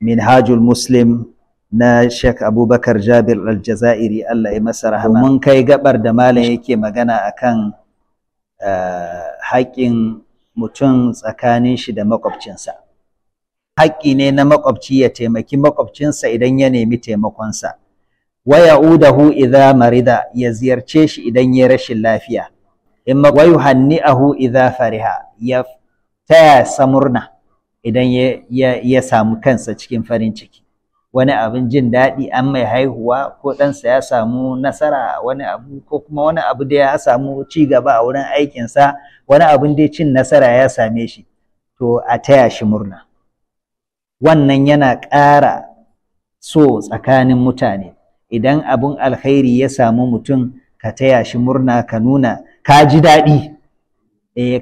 Minhajul Muslim na Sheikh Abubakar Jabir Al-Jazairi, Allah ya masa rahama. Mun kai gabar da malam yake magana akan haƙƙin mutum tsakanin shi da maƙwabcinsa. Haƙƙi ne na maƙwabci ya taimaki maƙwabcinsa idan ya nemi taimakonsa. Wa ya'udahu idza marida, ya ziyarce shi idan ya rashin lafiya. In wa yuhanni'ahu idza fariha, ya taya sa murna idan ya samu kansa cikin farin ciki. Wani abin jin daɗi, an mai haihuwa ko ɗansa ya samu nasara wani abu, ko kuma wani abu da ya samu ci gaba a wurin aikinsa, wani abin dai cin nasara ya same shi, to a taya shi murna. Wannan yana ƙara so tsakanin mutane. Idan abin alkhairi ya samu mutum, ka taya shi murna, ka nuna ka ji daɗi,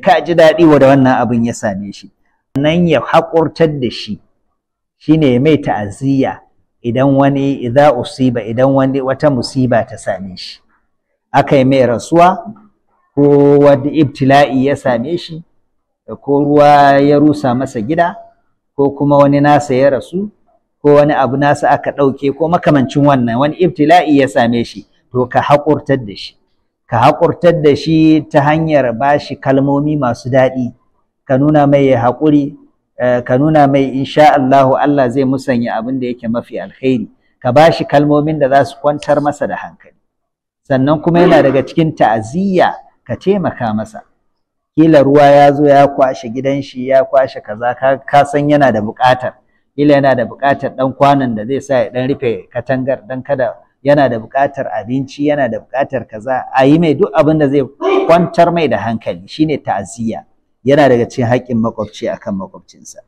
ka ji daɗi wa da wannan abin ya same shi. Nan ya haƙurtar da shi, shine mai ta'aziyya idan wani idza usiba, idan wani wata musiba ta same shi, aka yi mai rasuwa ko wani ibtila'i ya same shi, ko ruwa ya rusa masa gida, ko kuma wani nasa ya rasu, ko wani abu nasa aka ɗauke, ko makamancin wannan, wani ibtila'i ya same shi, to ka haƙurtar da shi. Ka haƙurtar da shi ta hanyar bashi kalmomi masu daɗi, ka nuna mai ya haƙuri, ka nuna mai insha Allahu Allah zai musanya abin da yake mafi alkhairi, ka bashi kalmomin da za su kwantar masa da hankali. Sannan kuma yana daga cikin ta'aziyya ka taimaka masa. Kila ruwa ya zo ya kwashe gidan shi, ya kwashe kaza, ka san yana da buƙatar, kila yana da buƙatar ɗan kwanon da zai sa ya ɗan rufe katangar dan kada, yana da buƙatar abinci, yana da buƙatar kaza, a yi mai duk abin da zai kwantar mai da hankali, shine ta'aziyya. Yana daga cikin haƙƙin maƙwabci akan maƙwabcinsa.